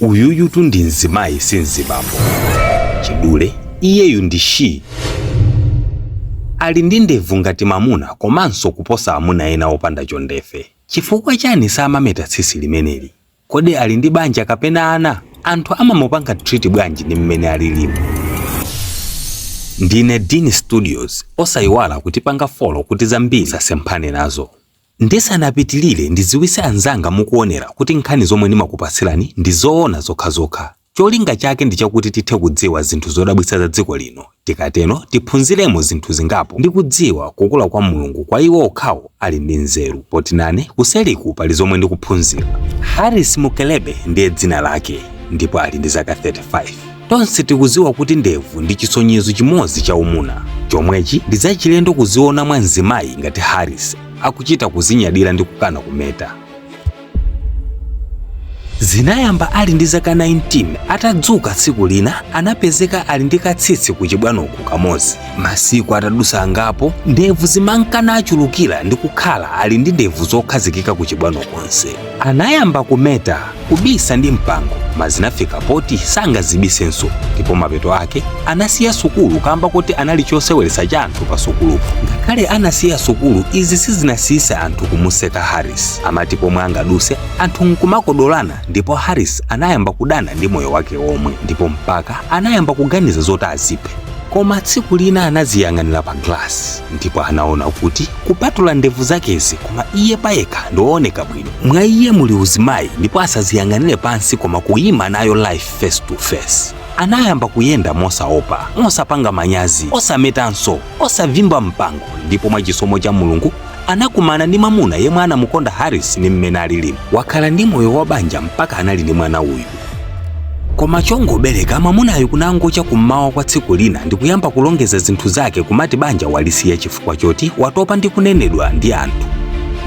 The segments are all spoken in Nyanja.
Uyuyutu ndi mzimayi, si mzibambo. Chidule, iyeyu ndi she. Ali ndi ndevu ngati mamuna komanso kuposa amuna ena opanda chondefe. Chifukwa chani samameta tsitsi limeneli? Kodi ali ndi banja kapena ana? Anthu amamupanga treat bwanji ndi mmene alilimu? Ndine Dean Studios, osayiwala kutipanga follow kuti zambiri musasemphane nazo. Ndisanapitilire, ndidziwitse anzanga mukuonera kuti nkhani zomwe ndimakupatsirani ndi zoona zokhazokha. Cholinga chake ndi chakuti tithe kudziwa zinthu zodabwitsa za dziko lino. Tikatero tiphunziremo zinthu zingapo ndi kudziwa kukula kwa Mulungu kwa iwo okhawo ali ndi nzeru. Poti nane kuseliku pali zomwe ndikuphunzira. Harris Mukelebe ndiye dzina lake ndipo ali ndi zaka 35. Tonse tikudziwa kuti ndevu ndi chisonyezo chimodzi cha umuna. Chomwechi ndi zachilendo kuziona mwa mzimayi ngati Harris akuchita kuzinyadira ndi kukana kumeta. Zinayamba ali ndi zaka 19, atadzuka tsiku lina anapezeka ali ndi katsitsi kuchibwanoku kamodzi. Masiku atadusa angapo, ndevu zimanka nachulukira ndi kukhala ali ndi ndevu zokhazikika kuchibwano konse. Anayamba kumeta, kubisa ndi mpango, koma zinafika poti sangazibisenso ndipo mapeto ake anasiya sukulu kamba kuti anali choseweretsa cha anthu pa sukulupo. Ngakhale anasiya sukulu, izi sizinasiyise anthu kumuseka Harris. Amati pomwe angaduse, anthu nkumakodolana ndipo Harris anayamba kudana ndi moyo wake omwe ndipo mpaka anayamba kuganiza zoti aziphe. Koma tsiku lina anaziyang'anira pa glass ndipo anaona kuti kupatula ndevu zakezi, koma iye payekha ndi wooneka bwino. Mwa iye muli uzimayi ndipo asaziyang'anire pansi koma kuyima nayo life face to face. Anayamba kuyenda mosaopa, mosapanga manyazi, osametanso, osavimba mpango, ndipo mwa chisomo cha Mulungu anakumana ndi mamuna yemwe anamukonda Harris ni mmene alilimu. Wakhala ndi moyo wa banja mpaka anali ndi mwana uyu. Koma chongobereka mamunayo kunangocha kummawa kwa tsiku lina ndikuyamba kulongeza zinthu zake, kumati banja walisiya chifukwa choti watopa ndi kunenedwa ndi anthu,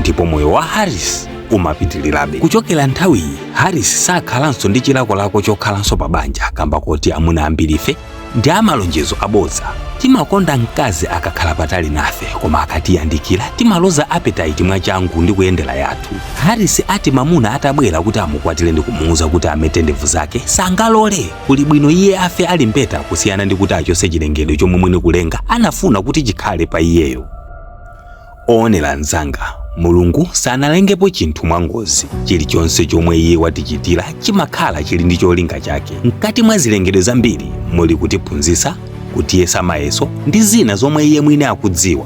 ndipo moyo wa Harris umapitirirabe. Kuchokera nthawiyi, Harris sakhalanso ndi chilakolako chokhalanso pa banja kamba koti amuna ambirife ndi amalonjezo abodza. Timakonda mkazi akakhala patali nafe, koma akatiyandikira timaloza appetite mwachangu ndi kuyendera yathu. Harris ati mamuna atabwera kuti amukwatire ndi kumuwuza kuti amete ndevu zake, sangalole. Kuli bwino iye afe ali mbeta kusiyana ndi kuti achose chilengedwe chomwe mwini kulenga anafuna kuti chikhale pa iyeyo. Oonera anzanga, Mulungu sanalengepo chinthu mwangozi. Chilichonse chomwe iye watichitira chimakhala chili ndi cholinga chake. Mkati mwa zilengedwe zambiri muli kutiphunzitsa, kutiyesa mayeso ndi zina zomwe iye mwini akudziwa.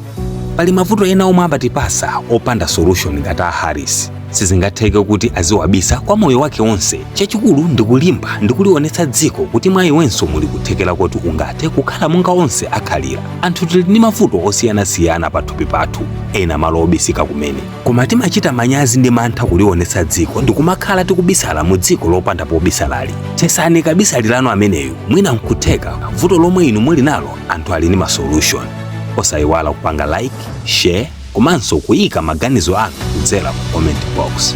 Pali mavuto ena omwe amatipasa opanda solution ngati a Harris. Sizingatheke kuti aziwabisa kwa moyo wake wonse. Chachikulu ndi kulimba ndi kulionetsa dziko kuti mwa iwenso muli kuthekera koti ungathe kukhala monga onse akhalira. Anthu tili ndi mavuto osiyanasiyana pathupi pathu, ena malo obisika kumene. Koma timachita manyazi ndi mantha kulionetsa dziko ndi kumakhala tikubisala mu dziko lopanda pobisalali. Thesani kabisalirano ameneyu, mwina nkutheka vuto lomwe inu muli nalo anthu ali ndi ma solution. Osayiwala kupanga like, share komanso kuyika maganizo anu kudzera mu comment box.